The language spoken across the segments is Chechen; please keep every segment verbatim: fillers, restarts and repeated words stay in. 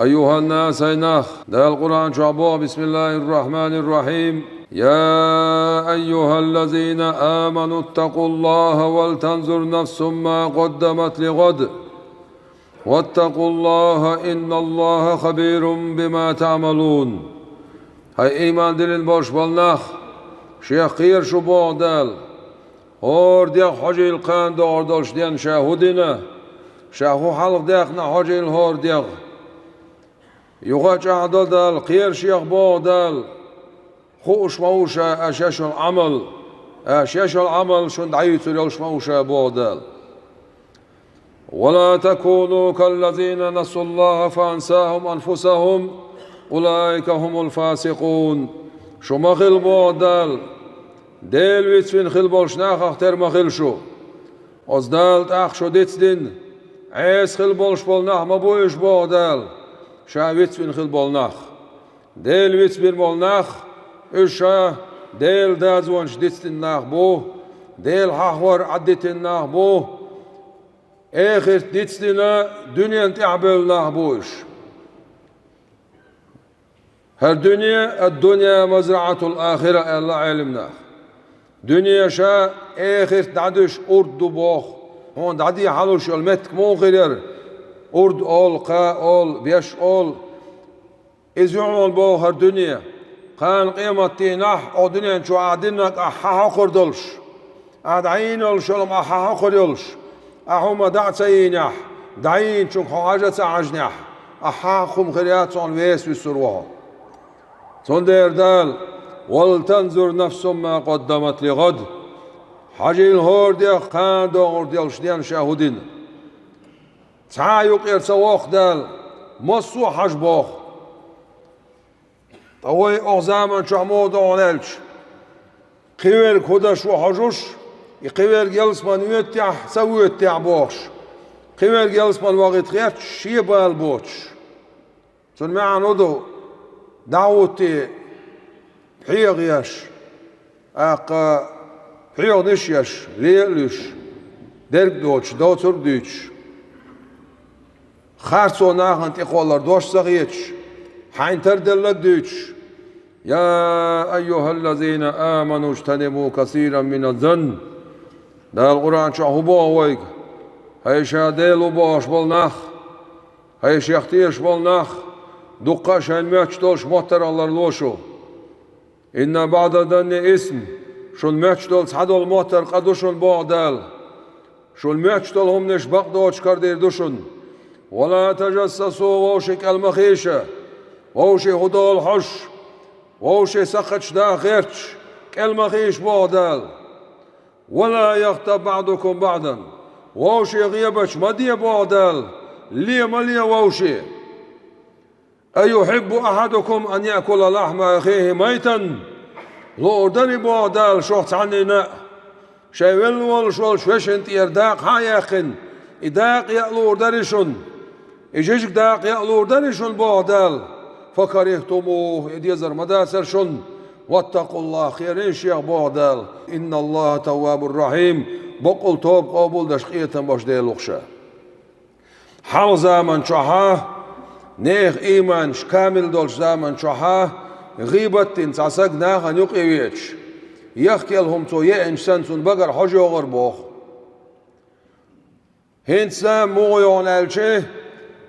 أيها الناس, хӀай нах, Дала Къуръан чохь боху: بسم الله الرحمن الرحيم. يا أيها الذين آمنوا اتقوا الله ولتنظر نفس ما قدمت لغد واتقوا الله إن الله خبير بما تعملون. ХӀай ийман диллина болуш болу нах, шех кхера шу, боху Дала. ХӀора дегӀ хьожийла, кхана догӀур долуш ден ша хӀун дина, ша хӀун хьалха даьккхина хьожийла хӀора дегӀ. Юха а чӀагӀдо Дала, кхера шех, боху Дала, хууш ма ву ша аша еш йолу Ӏамал, аша еш йолу Ӏамал шуна дӀаюьйцур йолуш ма ву ша, боху Дала. ولا تكونوا كالذين نسوا الله فأنساهم أنفسهم أولئك هم الفاسقون. Шу ма хила, боху Дала, Дела вицвина хила болчу нахах тера ма хила шу. Оцу Дала тӀаккха шу дицдина, Ӏеса хила болуш болу нах ма бу уьш, боху Дала, Ша вицвина хила болу нах. Дела вицбина болу нах, уьш ша Делан дозанаш дицдина нах бу, Делан хьахор Ӏадитина нах бу, эхарт дицдина, дуьненна тӀаьхьабевлла нах бу уьш. ХӀара дуьне, الدنيا مزرعة الآخرة, аьлла Ӏелам наха. Дуьне ша эхарт дӀадуьсуш урд ду боху. Хьуна дӀадехьалуш йолу меттиг муха хир яра? Урд олу, кха олу, беш олу. Иза ю хьуна боху хӀара дуьне. Кхана къематдийнахь, оха дуьнен чохь ахь динарг ахь хьахьокхур долуш, ахь дӀайийна йолуш йолу хӀума ахь хьахьокхур йолуш, ахь хӀума дӀа а ца йийнехь, дӀайийначуьнга хьо хьажа а ца хьаьжнехь, ахь хьахьокху хӀума хир яц, хьуна веса вуьсур ву хьо. Цундела Дала: ولتنظر نفس ما قدمت لغد. Хьажийла хӀора дегӀ, кхана догӀур долуш ден ша хӀун дина. Цхьа а юкъера ца воккху Дала, массо а хьажа боху. Ткъа вай оха заман чохь муха ду хьуна аьлча, кхин верг хӀун деш ву хьожуш, и кхин верг ялсамане воьдуьйтехь, ца воьдуьйтехь бохуш, кхин верг ялсамане вахийта хеташ, шен бала боцуш. Цуьнан маьӀна хӀун ду? ДӀахӀуттий, пхьегӀа еш, тӀаккха пхьегӀанаш еш, лела а луьйш, дерг а доцуш, доцург а дуьйцуш, харцо нахана тӀекхоллар дош ца хеташ, хьайна тарделларг а дуьйцуш: يا أيها الذين آمنوا اجتنبوا كثيرا من الظن. Дала Къуръан чохь хӀун боху вайга? ХӀай ша Дела ву бохуш болу нах, хӀай шех тешаш болу нах, дуккха а шайна моьттуш долуш моттаргӀалара ло шу. إن بعض الظن إثم. Шуна моьттуш долу цхьадолу моттар къа ду шуна, боху Дала. Шуна моьттуш долу хӀуманаш бакъдоцуш карадийр ду шуна. ولا تجسسوا. Вовшийн кӀел ма хийша. Вовшийн хӀун долу хьожуш, вовшийн сакхаташ даха гӀерташ, кӀел ма хийша, боху Дала. ولا يغتب بعضكم بعضا. Вовшийн гӀебаташ ма де, боху Дала. Ле ма ле вовшийн. أيحب أحدكم أن يأكل لحم أخيه ميتا. Луур дарий, боху Дала, шух цхьаннина а, шайн велла волуш волчу вешин тӀера дакъа хьа а яьккхина, и дакъа яа луур дарий шуна? И жижиг дакъа яа луур дарий шуна, боху Дала? فكرهتموه. И дезар ма дацара шуна. واتقوا الله. Кхерийша шех, боху Дала. إن الله تواب رحيم. Баккъал тоба къобалдеш, къинхетам беш Дела ву-кх ша. Хьалха заман чохьа, нехан ийманаш камил долчу заман чохьа, гӀийбат дина цхьа саг нахана юкъе веча, яхкъелла хӀума цо еанча санна, цунна багара хьожа йогӀура боху. ХӀинца муха йогӀу аьлча,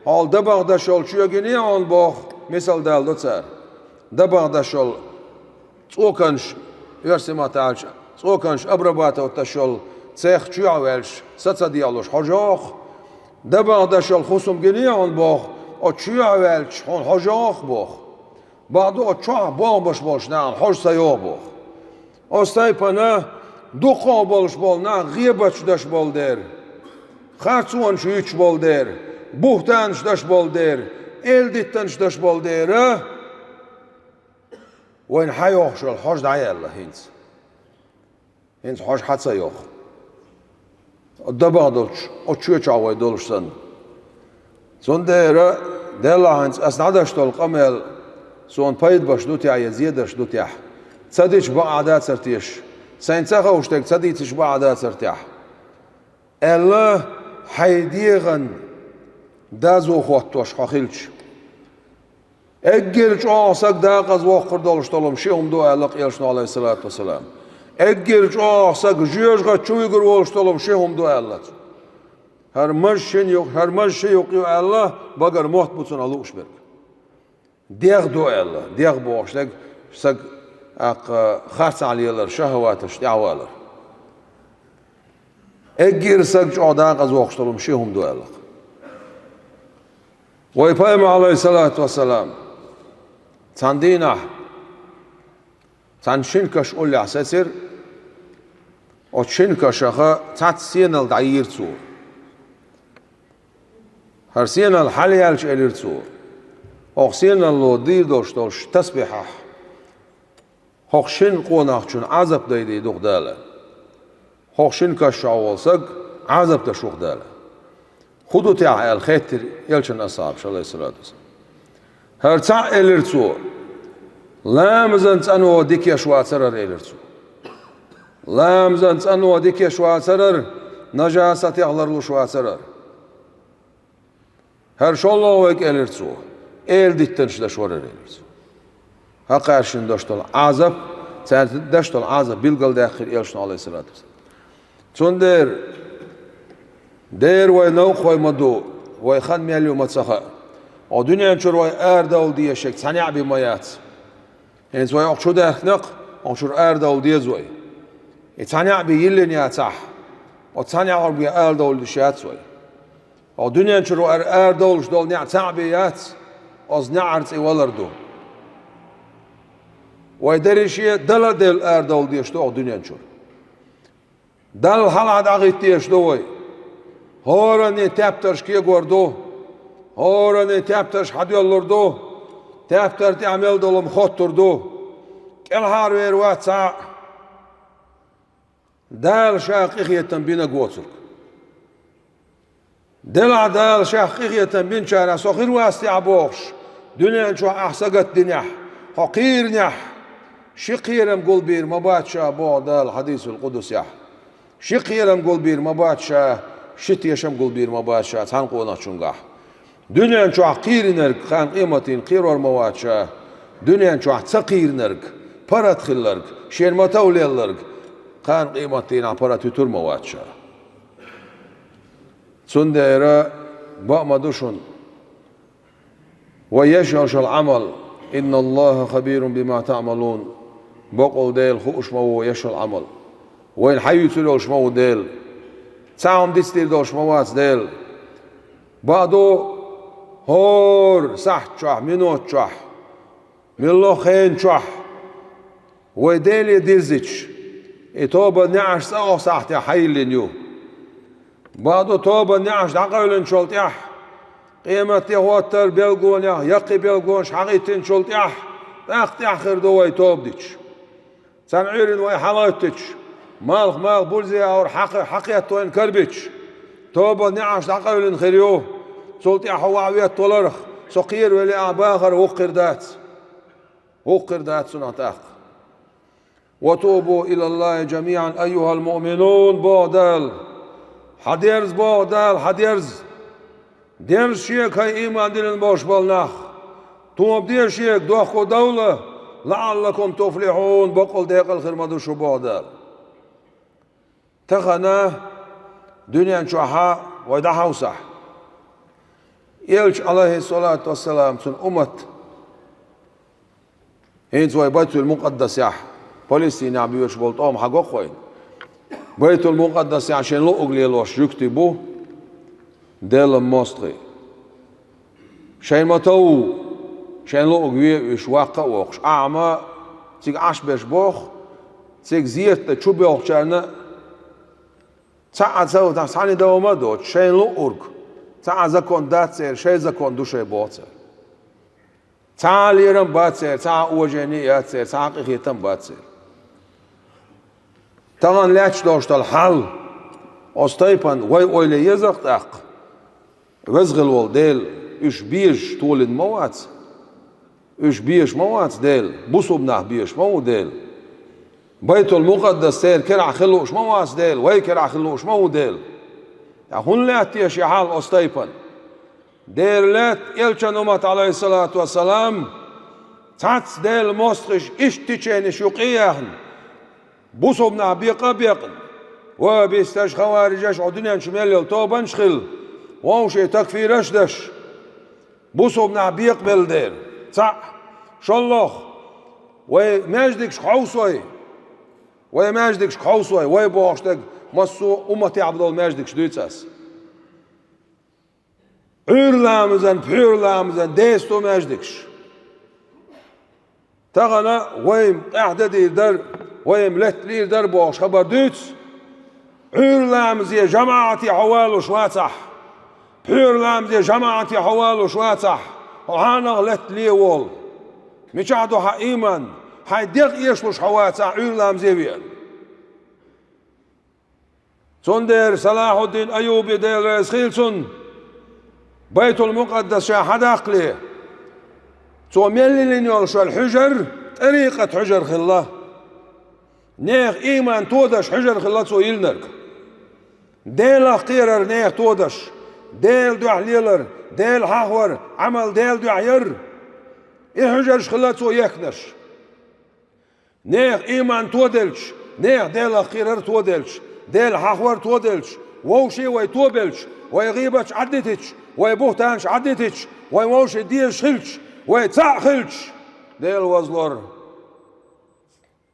хьол дабагӀа дашол чоь гине а хьуна боху, мисал даладо цара. ДабагӀа дашол цӀоканаш, оьрсийн маттахь аьлча, цӀоканаш обрабатывать дашол цех чоьхьа ваьлча, са ца дехьалуш хьожа йогӀу. ДабагӀа дашол хӀусам гине а хьуна боху, оцу чоьхьа ваьлча, хьуна хьожа йогӀу боху. Бакъду, оцу чохь болх беш болчу нахана хьожа ца йогӀу боху. Оцу тайпана дукхах болуш болу нах гӀебаташ деш болу дера, харцонаш юьйцуш болу дера, бухӀтанаш деш болу дера, эладиттанаш деш болу дера, вайна хьан йохуш йолу хьожа дӀаяьлла хӀинца. ХӀинца хьожа хьан ца йоху? ДабагӀа долчу оцу чоь чохь вай долуш санна. Цундела, Делахь, хӀинца ас дӀадаш долу къамел суна пайда беш ду техь я зедарш ду техь? Ца дича бакъахь дацара теша? Сайна ца хууш дерг ца дийцича бакъахь дацара техь? Аьлла, хьайн дегӀан доза хӀоттош хьо хилча, Эггара чӀоагӀа саг дакъаза воккхур долуш долу ши хӀума ду аьлла Элчано, Ӏалайхиссалату вассалам. Эггара чӀоагӀа саг жоьжахати чу вуьгур волуш долу ши хӀума ду аьлла цо. ХӀара маж шина юкъ, хӀара маж ши юкъ ю аьлла, багара мотт бу цунах лууш берг. ДегӀ ду аьлла, дегӀ бохуш дерг саг, тӀаккха, харцахь лелар, шахӀаваташ тӀехь валар. Эггара саг чӀогӀа дакъаза воккхуш долу ши хӀума ду аьлла. Вай пайхамар, Ӏалайхиссалату вассалам, цхьана дийнахь цхьана шина каш уллехь сецира, оцу шина кашах цхьацца сенал дӀайийра цо. ХӀара сенал хьалаяьлча элира цо: «ХӀокху сеналло дийр долуш долуш тасбихьахь, хӀокху шина къонахчунна Ӏазап дайде ду-кх Дала. ХӀокху шина каш чохь волу саг Ӏазап даш ву-кх Дала». «ХӀун ду техь?» – аьлла, хеттира Элчан асхьабаш, Ӏалайхиссалату вассалам. «ХӀара цхьаъ, – элира цо, – ламазан цӀано дика еш вацарара», – элира цо. «Ламазан цӀано дика еш вацарара, нажасатех ларлуш вацарара. ХӀара шолгӀа верг, – элира цо, – эладиттанаш даш варара», – элира цо. ХӀокхаьршинна даш долу Ӏазап, цаьрга даш долу Ӏазап билгалдаьккхира Элчано, Ӏалайхиссалату вассалам. Цундела дера вай новкъахой ма ду, вай хан мел ю ма ца хаьа. Оха дуьнен чуьра вай арадовла дезаш цхьа некъ бен ма яц. ХӀинца вай оха чу даьхкина-кх, оха чуьра арадовла деза вай. И цхьа некъ бен йиллина яцахь, оцу цхьа некъ бен арадовла дезаш яц вай. Оха дуьнен чуьра вай арадовлуш долу некъ цхьаъ бен яц, оцу неӀаран цӀе валар ду. Вай дерриге а дала а делла арадовла дезаш ду оха дуьнен чуьра. Далла хьалха дӀахӀитта дезаш ду вай. ХӀораннан тептарш кегор ду, хӀораннан тептарш хьадоьллур ду, тептар тӀехь мел долу хӀума хоттур ду. КӀелхьарвер вац цхьа а Дала Ша къинхетам бинарг воцург. Делахь Дала Шех къинхетам бинчарах со хир вац техь бохуш, дуьнен чохь ахь сагатдинехь, хьо кхийринехь, ши кхерам гулбийр ма бац ша, боху Дала хьадисул къудсехь. Ши кхерам гулбийр ма бац ша, ши тешам гулбийр ма бац ша цхьана къонахчуьнгахь. Дуьнен чохь кхийринарг кхана къематдийнахь кхерор ма вац ша, дуьнен чохь ца кхийринарг, паргӀат хилларг, шена ма-тов лелларг, кхана къематдийнахь паргӀат вуьтур ма вац ша. Цундела бакъ ма ду шуна вай еш йолчу Ӏамал: «Инналлаха хабирун бима таъмалун». Бакъволу Дела хууш ма ву вай еш йолу Ӏамал. Вайна хьан юьйцур йолуш ма ву Дела. Цхьа хӀума дицдийр долуш ма вац Дела. Бакъ ду, хӀора сахьт чохь, минот чохь, муьлхха а хенан чохь вай Деле дирзича, и тобан неӀарш цкъа а оха сахьтехь хьайиллина ю. Бакъ ду, тобан неӀарш дӀакъевлинчул тӀаьхьа, къематде хӀоттар белгонех яккхий белгонаш хьахӀиттинчул тӀаьхьа, тӀаккха тӀаьхьа хир ду вай тоба дича. Царна Ӏуьйранна вай хьалахӀиттича, малх-малх, бурзи агӀор хьакхе-, хьакхетта вайна карабича, тобан неӀарш дӀакъевлина хир ю. Цул тӀаьхьа ваха ветталарх, со кхеравелла ахь бахар вукхуьр дац. Вукхуьр дац цунах тӀаккха. «Ва тубу илаллахи жамиӀан, айюхал муъминун», – боху Дала. Хьадерза, боху Дала, хьадерза. Дерза Шега, хӀай ийман диллина болуш болу нах. Тоба де Шега, дохко довла, «лаӀаллакум туфлихьун», бакъволу декъала хир ма ду шу, боху Дала. Тахана дуьнен чохьа вай дӀахьовсахь, Элча, Ӏалайхиссалату вассалам, цуьнан уммат хӀинца вай Байтул-Мукъаддасехь, Палестинехь боьдуш болу тӀом хьан го-кх вайна? Байтул-Мукъаддасехь шайн луъург лелош жуьгтий бу Делан мостагӀий. Шайн ма-тов, шайн луъург ве уьш, ваккха а воккхуш, ахьа ма цига Ӏаш берш боху, цига зерат дан чу боьлхучарна а цхьа а цавтахь цхьаьна дов ма а доцуш, шайн луъург, цхьа а закон дац церан, шайн закон ду шайн боху цара. Цхьа а лерам бац церан, цхьа а уважение яц церан, цхьа а къинхетам бац церан. Тахана лаьтташ долуш долу хьал, оцу тайпана вай ойла еза-кх тӀаккха. Веза хилла волу Дела уьш безаш толийна ма вац. Уьш безаш ма вац Дела, бусулба нах безаш ма ву Дела. Байтул-Мукъаддас церан керахь хила лууш ма вац Дела, вай керахь хила лууш ма ву Дела. Ткъа хӀунда лаьтта теша и хьал оцу тайпана? Дера лаьтта элчан уммат, Ӏалайхиссалату вассалам, цхьацца Делан мостагӀаш иштта теченеш юкъе яьхна, бусалба нах бекъа а бекъна, ваххабисташ, хаварижаш, оцу дуьнен чу мел йолу тобанаш а хилла, вовшийн такфираш а деш, бусалба нах бекъабелла дела. ЦаӀ, шолгӀа, вай маьждигашка хьовсой, вай маьждигашка хьовсой, вай бохуш дерг массо а умматехь долу маьждигаш дуьйцу ас. Ӏуьйра ламазан, пхьуьйра ламазан десто маьждигаш. Тахана вайна къаьхьа дан дийр дара, вайна летта лийр дара бохуш хабар дуьйцу. Ӏуьйра ламазе жамаӀате хьо валуш вацахь, пхьуьйра ламазе жамаӀате хьо валуш вацахь, хьо хьанах летта ле волу? Мичахь ду хьан ийман? Хьайн дегӀ эшалуш хьо вацахь, Ӏуьйра ламазе веана. Цундела Салахьуддин Айюби, Дела реза хила цунна, Байтул-Мукъаддас ша хьадаккхале, цо мел йиллина йолу шел хьуьжар тӀарикъат хьуьжар хилла. Нехан ийман тодеш хьуьжар хилла цо йиллинарг. Делах кхерар нехан тодеш, Делан дуьхьа лелар, Дела хьахавар, Ӏамал Делан дуьхьа яр. И хьуьжарш хилла цо ехкинарш. Нехан ийман тоделча, нехан Делах кхерар тоделча, Дела хьахавар тоделча, вовшийн вай тобелча, вай гӀийбаташ Ӏаддитича, вай бухтанаш Ӏаддитича, вай вовшийн дезаш хилча, вай цхьаъ хилча, Дела вазлор.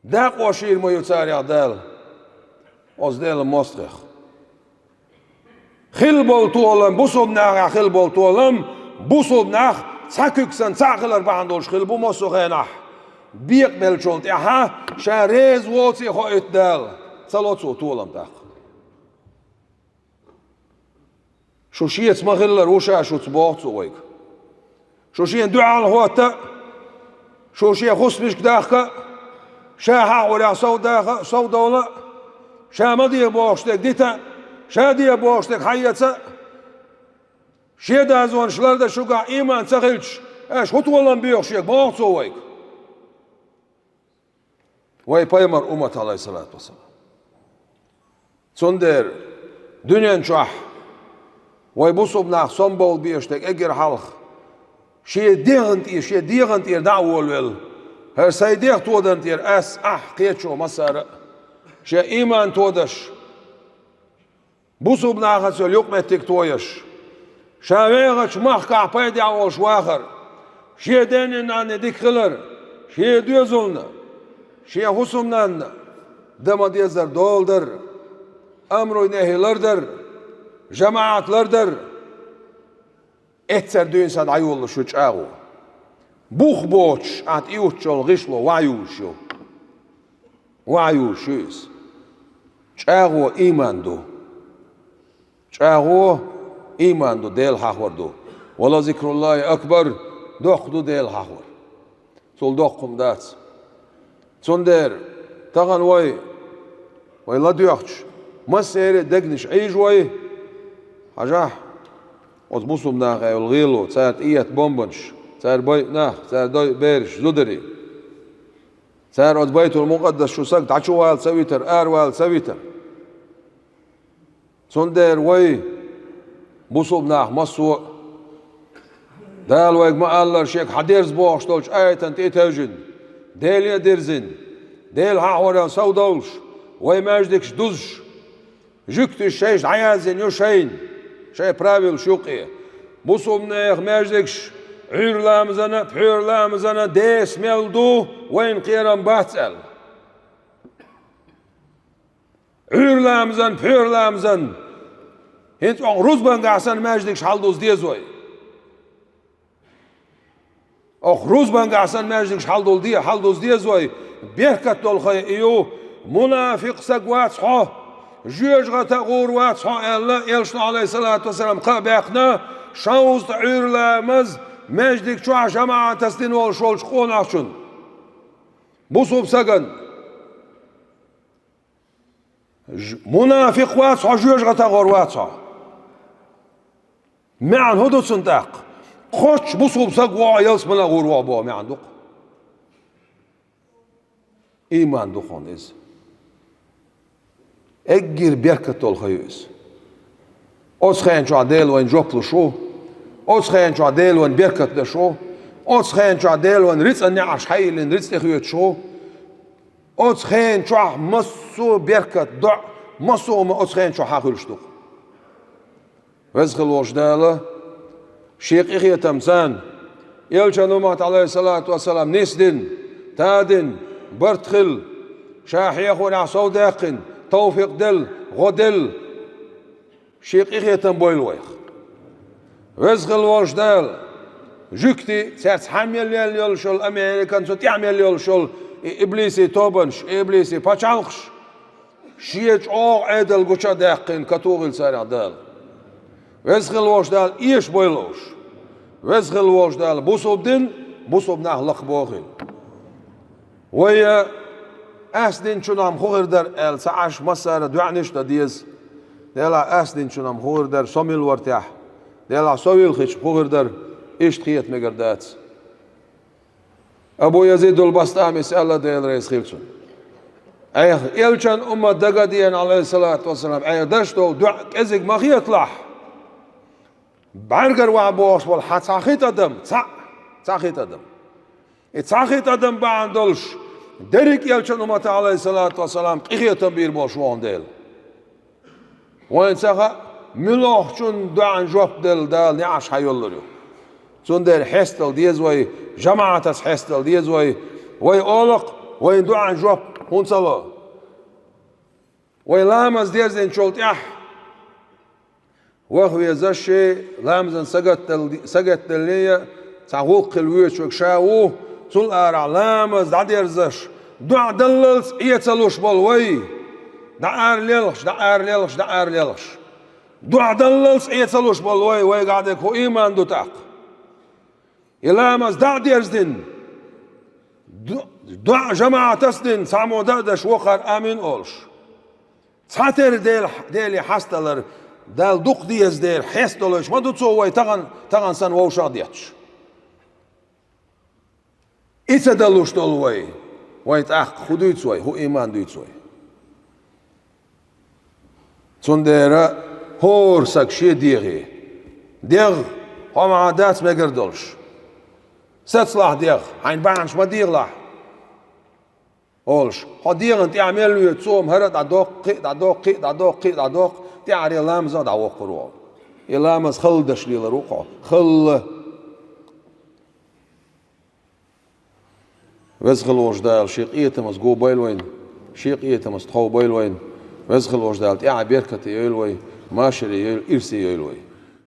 Дакъо шийра ма ю царех Дала, оцу Делан мостагӀех. Хилла болу толам, бусалба нахехь хилла болу толам, бусалба нах цхьа куьг санна цхьаъ хилар бахьана долуш хилла бу массо а хенахь. Бекъабеллачул тӀаьхьа ша реза воций хоуьйту Дала, ца ло цо толам тӀаккха. Шу шеца ма-хиллара ву ша шуьца, боху цо вайга. Шу шена дуьхьал хӀотта а, шу шен хӀусамашка дахка а, ша хьахорехь совдаха а, совдовла а, ша ма де бохуш дерг дита а, ша де бохуш дерг хьаэца а, шен дозанаш лардан шуьгахь ийман ца хилча, аша хӀун толам боьху шега, боху цо вайга. Вай пайхамар уммат, Ӏалайхиссалату вассалам. Цундела дуьнен чохь вай бусалба нах самабовла безаш дерг эггара хьалха шен дегӀан тӀе, шен дегӀан тӀера дӀа а волавелла, хӀара сайн дегӀ тодан тӀера ас, ахь, кхечо массара а, шен ийман тодаш, бусалба нахаца йолу юкъаметтиг тоеш, ша вехачу махкахь пайдехь волуш вахар, шен денний-нанний дика хилар, шен доьзална, шен хӀусамнанна дан ма-деззара дола дар, амру нахьи лардар, жамаӀат лардар. Эццара дуьйна сан дӀайолалуш ю чӀагӀо. Бух боцуш, ахь тӀеюьттучул гӀишло ваха юзуш ю. Ваха юзуш ю иза. ЧӀагӀо ийман ду. ЧӀагӀо ийман ду, Дела хьахор ду. «Ва ла зикруллахи акбар», доккха ду Дела хьахор. Цул доккха хӀума дац. Цундела тахана вай, вай ладоьгӀча, массеран а дегнаш Ӏийжа вай, хьажахь, оцу бусалба нахехь йолу гӀело, цара тӀеэцна бомбанаш, цара байъу нах, цара дойъу бераш, зударий. Цара оцу Байтул-Мукъаддас чу саг дӀа чу вала ца витар, ара вала ца витар. Цундела вай, бусалба нах массо а, Дала вайга ма-аллара, шега хьан дерза бохуш долчу аятан тӀе а тевжина, Деле а дирзина, Дела хьахоран сов довлуш, вай маьждигаш дузуш, жуьгташа шайша дӀаяздина ю шайна, шайн правилаш юккъе. Бусалба нехан маьждигаш Ӏуьйра ламазана, пхьуьйра ламазана деса мел ду, вайна кхерам бац аьлла. Ӏуьйра ламазан, пхьуьйра ламазан. ХӀинца оха рузбангахь санна маьждигаш хьалдуза деза вай. Оха рузбангахь санна маьждигаш хьалдула де-, хьалдуза деза вай. Беркат долу хан и ю. Мунафикъ саг вац хьо, жоьжахата а гӀур вац хьо аьлла, элчано, Ӏалайхиссалату вассалам, кхаъ баьккхина, шовзткъа Ӏуьйра ламаз маьждиг чохь жамаӀатаца дина волуш волчу къонахчун. Бусалба саган. Ж-, мунафикъ вац хьо, жоьжахата а гӀур вац хьо. МаьӀна хӀун ду цунна тӀаккха? Кхоччуш бусалба саг ву хьо, ялсамане а гӀур ву хьо боху маьӀна ду-кх. Ийман ду хьуна иза. Эггара беркат долу хан ю иза. Оцу хенан чохь Дела вайна жоп луш ву. Оцу хенан чохь Дела вайна беркат деш ву. Оцу хенан чохь Дела вайна рицкъан неӀарш хьайиллина рицкъа тӀехоьцуш ву. Оцу хенан чохь массо а беркат, доӀа, массо а хӀума оцу хенан чохь хьан хуьлуш ду-кх. Веза хила волчу Дала Шен къинхетам царна, Элчан уммат, Ӏалайхиссалату вассалам, нисдина, тадина, барт хилла, Ша хьехорехь совдаьккхина, товфикъ делла, гӀо делла, Шен къинхетам бойла вайх. Веза хила волчу Дала, жуьгтий, цаьрца хьан мел лелла йолуш йолу, Американ цу тӀехь мел йолуш йолу и иблисийн тобанаш, и иблисийн пачхьалкхаш, Шен чӀогӀа Ӏедал гуча а даьккхина, катохийла царах Дала. Веза хила волчу Дала эшабойла уьш. Веза хила волчу Дала бусалба дин, бусалба нах лакхабохийла. Вай, ас динчунах-м хӀун хир дара аьлла ца Ӏаш, массара доӀанаш а дан деза. Делахь ас динчунах-м хӀун хир дара со мила вара техь? Делахь со вилхича хӀун хир дара? Иштта хета мегар дац. Абу Язидул Бастамис аьлла, Дела реза хила цунна: «Айхьа Элчан уммат дага а деана, Ӏалайхиссалату вассалам, айхьа даш долу доӀа кӀезиг ма хеталахь. БӀаьргара ваха бохуш болу хьан цхьа хи тӀадам, цхьаъ, цхьа хи тӀадам. И цхьа хи тӀадам бахьана долуш, дерриг Элчан уммата, Ӏалайхиссалату вассалам, къинхетам бийр болуш ву хьуна Дела». Вайна ца хаьа, муьлхачун доӀан жоп делла Дала неӀарш хьайоллур ю. Цундела хьестадала деза вай, жамаӀатаца хьестадала деза вай. Вай олу-кх, вайн доӀан жоп хӀунда ца ло? Вай ламаз дерзинчул тӀаьхьа ваха везаш, ламазан сагатдал-, сагатдалле а цхьа гӀуллакх хила воьдуш верг ша ву, цул арахь ламаз дӀадерзаш, доӀа даллалц Ӏе ца луш болу вай, дӀа ара лелхаш, дӀа ара лелхаш, дӀа ара лелхаш. ДоӀа даллалц Ӏе ца луш болу вай, вайгахь дерг хӀун ийман ду тӀаккха? И ламаз дӀа а дерзина, ду-, доӀа жамаӀатаца дина, цхьаммо дӀа а деш, вокхара амин олуш. Цхьатерра Дела, Деле хьастадалар Далла дукха деза дела, хьестадолуьйтуш ма ду Цо вай тахана, тахана санна вовшах а детташ. И ца далуш долу вай, вайн тӀаккха хӀун дуьйцу вай, хӀун ийман дуьйцу вай? Цундела хӀора сага шен дегӀе, дегӀ, хьо ма дац мегар долуш. Сацалахь дегӀ, хьайн бахьанаш ма дегӀалахь, олуш, хьо дегӀана тӀаьхьа мел воьду, цо-м хӀара а дӀадоккху, кхин а дӀадоккху, кхин а дӀадоккху, кхин а дӀадоккху, тӀаьхьара ламаза а дӀавоккхур ву хьо. И ламаз халла деш лелар ву-кх хьо. Халла. Веза хила волчу Дала Шен къинхетамца гобойла вайна, Шен къинхетамца тховбойла вайна. Веза хила волчу Дала тӀаьхьа беркате йойла вай, машаре йойла, ирсе йойла вай.